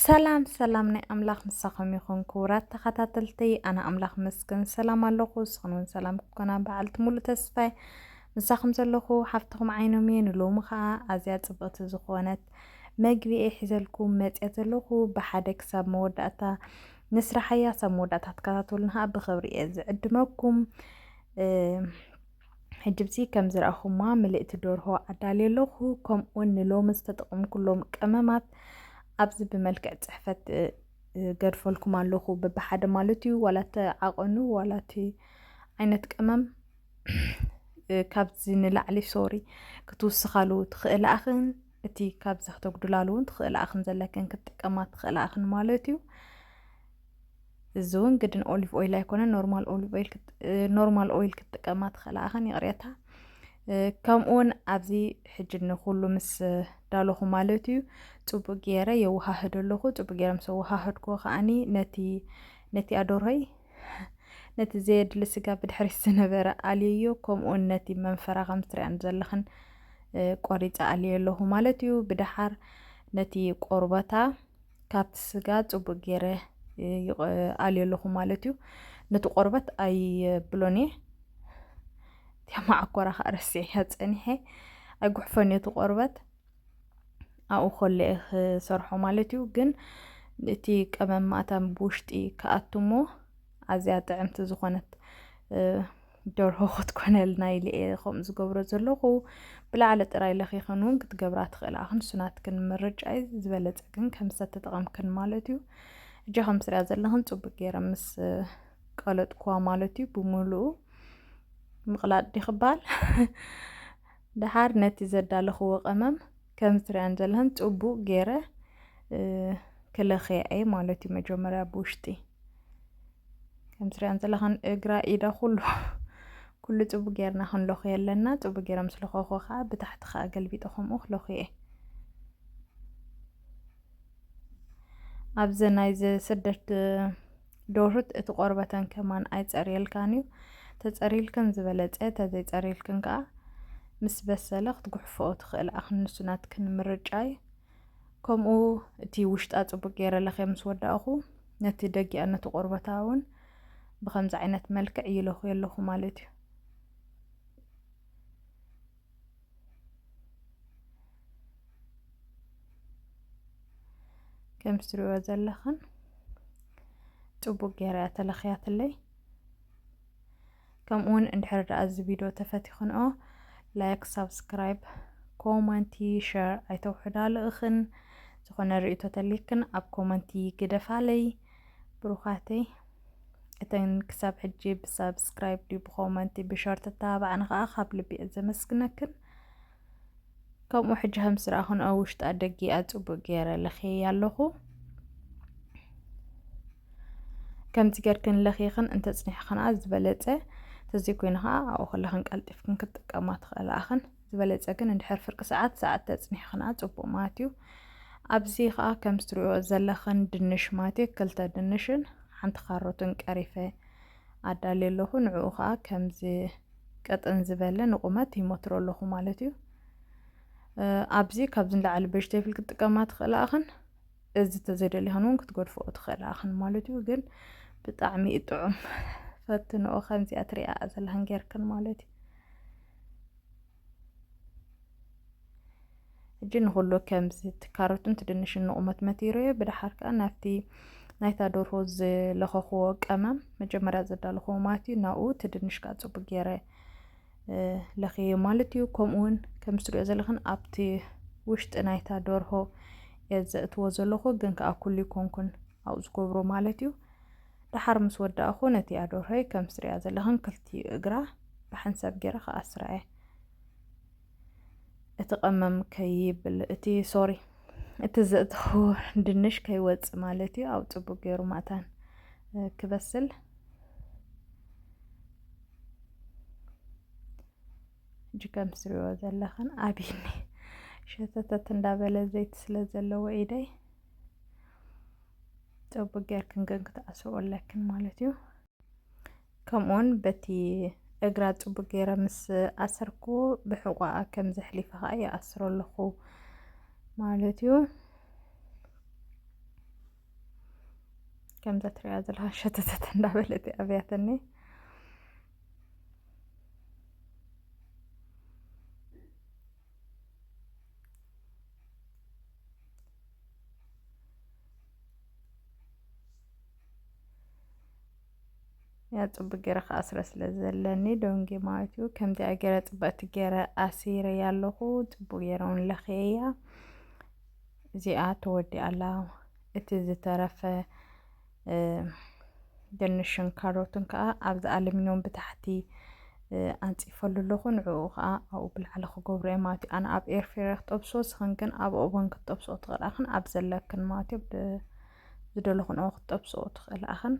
ሰላም ሰላም ናይ ኣምላኽ ምሳኹም ይኹን ክቡራት ተኸታተልቲ። ኣነ ኣምላኽ መስገን ሰላም ኣለኹ። ንስኽን እውን ሰላም ክትኮና በዓልቲ ሙሉእ ተስፋይ። ምሳኹም ዘለኹ ሓፍትኹም ዓይኖም እየ። ንሎሚ ኸዓ ኣዝያ ጽብቕቲ ዝኾነት መግቢ እየ ሒዘልኩም መጽየ ዘለኹ። ብሓደ ክሳብ መወዳእታ ንስራሓያ፣ ሳብ መወዳእታ ትከታተሉና ኸዓ ብኽብሪ እየ ዝዕድመኩም። ሕጂ ብዚ ከም ዝረኣኹማ ምልእቲ ደርሆ ኣዳልየ ኣለኹ። ከምኡውን ንሎሚ ዝተጠቐምኩሎም ቀመማት ኣብዚ ብመልክዕ ጽሕፈት ገድፈልኩም ኣለኹ፣ በብሓደ ማለት እዩ። ዋላ እቲ ዓቐኑ ዋላ እቲ ዓይነት ቀመም ካብዚ ንላዕሊ ሶሪ ክትውስኻሉ ትኽእላ ኣኽን፣ እቲ ካብዚ ክተጉድላሉ እውን ትኽእላ ኣኽን፣ ዘለክን ክትጥቀማ ትኽእላ ኣኽን ማለት እዩ። እዚ እውን ግድን ኦሊቭ ኦይል ኣይኮነን፣ ኖርማል ኦሊቭ ኦይል ክት-፣ እ፣ ኖርማል ኦይል ክትጥቀማ ትኽእላ ኣኽን፣ ይቕሬታ። እ፣ ከምኡውን ኣብዚ ሕጂ ንኹሉ ምስ ዳለኹ ማለት እዩ፣ ጽቡቕ ገይረ የወሃህዶ ኣለኹ። ጽቡቕ ገይረ ምስ ኣወሃህድኩዎ ከኣኒ ነቲ፣ ነቲ ኣደርሆይ፣ ነቲ ዘየድሊ ስጋ ብድሕሪት ዝነበረ ኣልየዮ፣ ከምኡውን ነቲ መንፈራ ከም ትሪኣን ዘለኽን፣ እ፣ ቆሪጸ ኣልየ ኣለኹ ማለት እዩ። ብደሓር ነቲ ቆርበታ ካብቲ ስጋ ጽቡቕ ገይረ፣ እ፣ ይቐ-፣ ኣልዮ ኣለኹ ማለት እዩ። ነቲ ቆርበት ኣይብሎን እየ። እቲኣ መዓኮራ ኸኣ ረሲዐያ ጸኒሐ። ኣይጉሕፎን እየ እቲ ቆርበት። ኣብኡ ከሎ እየ ክሰርሖ ማለት እዩ። ግን እቲ ቀመም ማእታን ብውሽጢ ክኣቱ እሞ ኣዝያ ጥዕምቲ ዝኾነት፣ እ፣ ደርሆ ክትኮነልና ኢለ እየ ከምኡ ዝገብሮ ዘለኹ። ብላዕሊ ጥራይ ለኺኽን እውን ክትገብራ ትኽእላ ኣኽን፣ እሱ ናትክን ምርጫ እዩ። ዝበለጸ ግን ከምዚ ተተጠቐምክን ማለት እዩ። ሕጂ ከም ትሪኣ ዘለኽን ጽቡቕ ገይረ ምስ ቀለጥኩዋ ማለት እዩ። ብምሉኡ ምቕላጥ ድዩ ክበሃል? ደሓር ነቲ ዘዳለኽዎ ቀመም ከም ትሪኣን ዘለኽን ጽቡቕ ገይረ፣ እ፣ ክለኽያ እየ ማለት እዩ። መጀመርያ ብውሽጢ ከም ትሪኣን ዘለኽን እግራ፣ ኢዳ፣ ኩሉ፣ ኩሉ ጽቡቕ ጌርና ክንለኽዮ ኣለና። ጽቡቕ ጌረ ምስ ለኸኹ ኸኣ ብታሕቲ ኸኣ ገልቢጠ ከምኡ ክለኽዮ እየ። ኣብዚ ናይ ዝስደድ ደርሁት እቲ ቆርበተን ከማን ኣይጸርየልካን እዩ። ተጸሪልክን ዝበለጸ፣ ተዘይጸሪልክን ከኣ ምስ በሰለ ክትጉሕፈኦ ትኽእል ኣኽን፣ ንሱ ናትክን ምርጫ እዩ። ከምኡ እቲ ውሽጣ ጽቡቕ ገይረ ለኽየ ምስ ወዳእኹ፣ ነቲ ደጊኣ ነቲ ቆርበታ እውን ብኸምዚ ዓይነት መልክዕ ይለኽዮ ኣለኹ ማለት እዩ። ከም ትሪእዎ ዘለኽን ጽቡቕ ገይራ እያ ተለኽያትለይ። ከምኡውን እንድሕር ደኣ እዚ ቪድዮ ተፈቲኽንኦ፣ ላይክ፣ ሳብስክራይብ፣ ኮመንቲ፣ ሸር ኣይተውሕዳ ልእኽን። ዝኾነ ርእይቶ ተሊክን ኣብ ኮመንቲ ግደፋለይ ብሩኻተይ። እተን ክሳብ ሕጂ ብሳብስክራይብ ድዩ ብኮመንቲ ብሸር ተተባባዕኒ ኸኣ ካብ ልቢ እየ ዘመስግነክን። ከምኡ ሕጂ ከም ዝረኣኽንኦ ውሽጣ ደጊኣ ጽቡቕ ገይረ ለኽየ ኣለኹ። ከምዚ ጌርክን ለኺኽን እንተጽኒሕኽንኣ ዝበለጸ፣ ተዘይኮይኑ ኸኣ ኣብኡ ከለኽን ቀልጢፍክን ክትጥቀማ ትኽእላ ኣኽን። ዝበለጸ ግን እንድሕር ፍርቂ ሰዓት፣ ሰዓት ተጽኒሕኽንኣ ጽቡቕ ማለት እዩ። ኣብዚ ኸኣ ከም ትሪኦ ዘለኽን ድንሽ ማለት እዩ፣ ክልተ ድንሽን ሓንቲ ካሮትን ቀሪፈ ኣዳልየ ኣለኹ። ንዕኡ ኸኣ ከምዚ ቀጠን ዝበለ ንቑመት ይመትሮ ኣለኹ ማለት እዩ። እ፣ ኣብዚ ካብዚ ንላዕሊ ቬጅቴብል ክትጥቀማ ትኽእላ ኣኽን፣ እዚ ተዘይደሊኽን እውን ክትገድፍኦ ትኽእላ ኣኽን ማለት እዩ። ግን ብጣዕሚ እዩ ጥዑም። ፈትንኦ ከምዚኣ ትሪኣ ዘለኽን ጌርክን ማለት እዩ። ሕጂ ንኹሉ ከምዚ እቲ ካሮትን እቲ ድንሽን ንቑመት መቲረዮ፣ ብደሓር ከኣ ናብቲ ናይታ ደርሆ ዝለኸኽዎ ቀመም መጀመርያ ዘዳለኽዎ ማለት እዩ፣ ናብኡ እቲ ድንሽ ከኣ ጽቡቕ ገይረ፣ እ፣ ለኽየ ማለት እዩ። ከምኡ እውን ከም ትሪኦ ዘለኽን ኣብቲ ውሽጢ ናይታ ደርሆ እየ ዘእትዎ ዘለኹ፣ ግን ከኣ ኩሉ ይኮንኩን ኣብኡ ዝገብሮ ማለት እዩ። ደሓር ምስ ወዳእኹ ነቲ ኣደርሆይ ከም ትሪኣ ዘለኽን ክልቲኡ እግራ ብሓንሳብ ገይረ ክኣስራ እየ። እቲ ቀመም ከይብል፣ እቲ፣ ሶሪ፣ እቲ ዘእተኽዎ ድንሽ ከይወጽእ ማለት እዩ። ኣብ ጽቡቕ ገይሩ ማእታን፣ እ፣ ክበስል። ሕጂ ከም ትሪእዎ ዘለኽን ኣብይኒ ሸተተት እንዳበለ ዘይቲ ስለ ዘለዎ ኢደይ ጽቡቕ ጌርክን ግን ክትኣስርኦ ኣለክን ማለት እዩ። ከምኡውን በቲ እግራ ጽቡቕ ገይረ ምስ ኣሰርኩ ብሕቋኣ ከም ዘሕሊፈ ኸኣ ይኣስሮ ኣለኹ ማለት እዩ። ከምዛ ትሪኣ ዘለኻ ሸተተት እንዳበለት እያ ኣብያተኒ። ያ ጽቡቅ ገይረ ክኣስረ ስለ ዘለኒ ደንጊ ማለት እዩ። ከምዚኣ ገይረ ጽብቅቲ ገይረ ኣሲረ ኣለኹ። ጽቡቅ ገይረ እውን ለኽየያ። እዚኣ ተወዲኣ ኣላ። እቲ ዝተረፈ፣ እ፣ ድንሽን ካሮትን ከኣ ኣብዚ ኣሉሚንዮም ብታሕቲ፣ እ፣ ኣንጺፈሉ ኣለኹ። ንዕኡ ከኣ ኣብኡ ብላዕሊ ክገብሮ እየ ማለት እዩ። ኣነ ኣብ ኤር ፍራየር ክጠብሶ፣ ንስኽን ግን ኣብ ኦቨን ክትጠብስኦ ትኽእላ ኢኽን፣ ኣብ ዘለክን ማለት እዩ። ብ-፣ ዝደለኹንኦ ክትጠብስኦ ትኽእላ ኢኽን።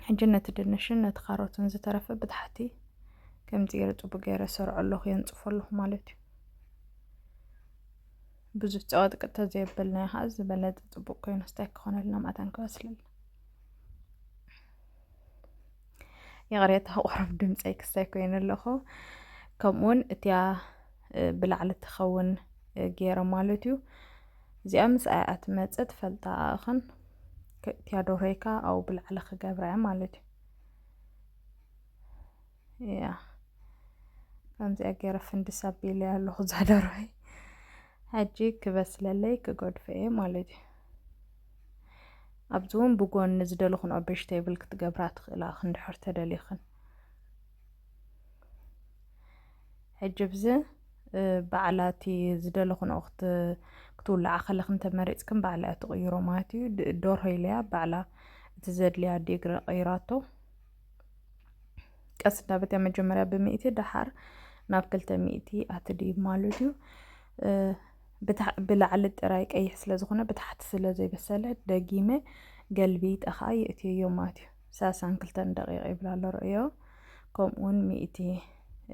ሕጂ ነቲ ድንሽን ነቲ ካሮትን ዝተረፈ ብታሕቲ ከምዚ ገይረ ጽቡቅ ገይረ ሰርዖ ኣለኹ፣ የንጽፎ ኣለኹ ማለት እዩ። ብዙሕ ጨቀጥቅጥ ተዘየበልናዮ ከዓ ዝበለጸ ጽቡቅ ኮይኑ ስታይ ክኾነልና ማእታን ክበስለልና። ይቕሬታ፣ ቁሩብ ድምፀይ ክስታይ ኮይኑ ኣለኹ። ከምኡውን እቲያ፣ እ፣ ብላዕሊ ትኸውን፣ እ፣ ገይረ ማለት እዩ። እዚኣ ምስ ኣያ ትመጽእ ትፈልጣ ኣኽን። ከ-፣ እቲያ ዶርሆይካ ኣብኡ ብላዕሊ ክገብራ እያ ማለት እዩ። ያ፣ ከምዚኣ ገይረ ፍንድስ ኣቢለ ኣለኹ እዛ ደርሆይ። ሕጂ ክበስለለይ ክገድፎ እየ ማለት እዩ። ኣብዚ እውን ብጎኒ ዝደለኹንኦ ቬጅቴብል ክትገብራ ትኽእላ ኢኽን ድሕር ተደሊኽን። ሕጂ ብዚ፣ እ፣ ባዕላ እቲ ዝደለኹንኦ ክት-፣ ክትውልዓ ከለኽን ተመሪጽክን ባዕላ እያ ትቕይሮ ማለት እዩ። ድ-፣ ደርሆ ኢለያ ባዕላ እቲ ዘድልያ ዲግሪ ቀይራቶ። ቀስ እንዳበልካ መጀመርያ ብሚእቲ ደሓር ናብ ክልተ ሚእቲ ኣትድይብ ማለት እዩ። እ፣ ብታ-፣ ብላዕሊ ጥራይ ቀይሕ ስለ ዝኾነ ብታሕቲ ስለ ዘይበሰለ ደጊመ ገልቢጠ ኸኣ የእትየዮ ማለት እዩ። ሰላሳን ክልተን ደቂቕ ይብል ኣሎ ርእዮ። ከምኡውን ሚእቲ፣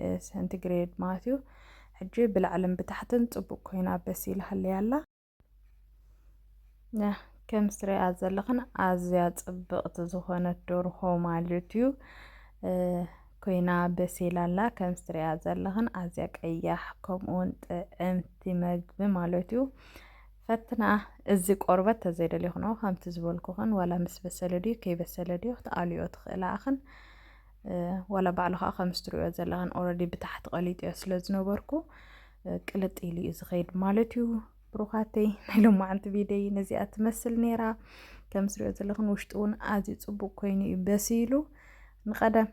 እ፣ ሴንቲግሬድ ማለት እዩ። ሕጂ ብላዕልን ብታሕትን ጽቡቕ ኮይና በሲላ ሃለያ ኣላ። ያ፣ ከም ትሪኣ ዘለኽን ኣዝያ ጽብቕቲ ዝኾነት ደርሆ ማለት እዩ። እ፣ ኮይና በሲላ ኣላ። ከም ትሪኣ ዘለኽን ኣዝያ ቀያሕ ከምኡውን ጥዕምቲ መግቢ ማለት እዩ። ፈትና፣ እዚ ቆርበት ተዘይደሊኽንኦ ከምቲ ዝበልኩኽን ዋላ ምስ በሰለ ድዩ ከይበሰለ ድዩ ክትኣልዮ ትኽእላ ኣኽን። እ፣ ዋላ ባዕሉ ኸዓ ከም ትሪኦ ዘለኽን ኦልሬዲ ብታሕቲ ቀሊጥዮ ስለ ዝነበርኩ፣ እ፣ ቅልጥ ኢሉ እዩ ዝኸይድ ማለት እዩ። ብሩኻተይ፣ ናይ ሎማዓንቲ ቪደይ ነዚኣ ትመስል ነይራ። ከም ትሪኦ ዘለኽን ውሽጡ እውን ኣዝዩ ጽቡቕ ኮይኑ እዩ በሲሉ። ንቐደም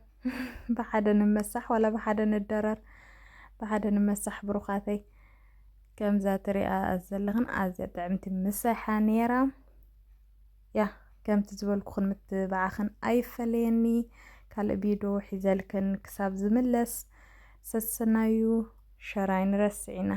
ብሓደ ንመሳሕ ዋላ ብሓደ ንደረር፣ ብሓደ ንመሳሕ ብሩኻተይ። ከምዛ ትሪኣ ዘለኽን ኣዝያ ጥዕምቲ ምሳሕ እያ ነይራ። ያ፣ ከምቲ ዝበልኩኽን ምትብባዕኽን ኣይፈለየኒ። ካልእ ቪድዮ ሒዘልክን ክሳብ ዝምለስ ሰሰናዩ፣ ሸር ኣይንረስዕ ኢና።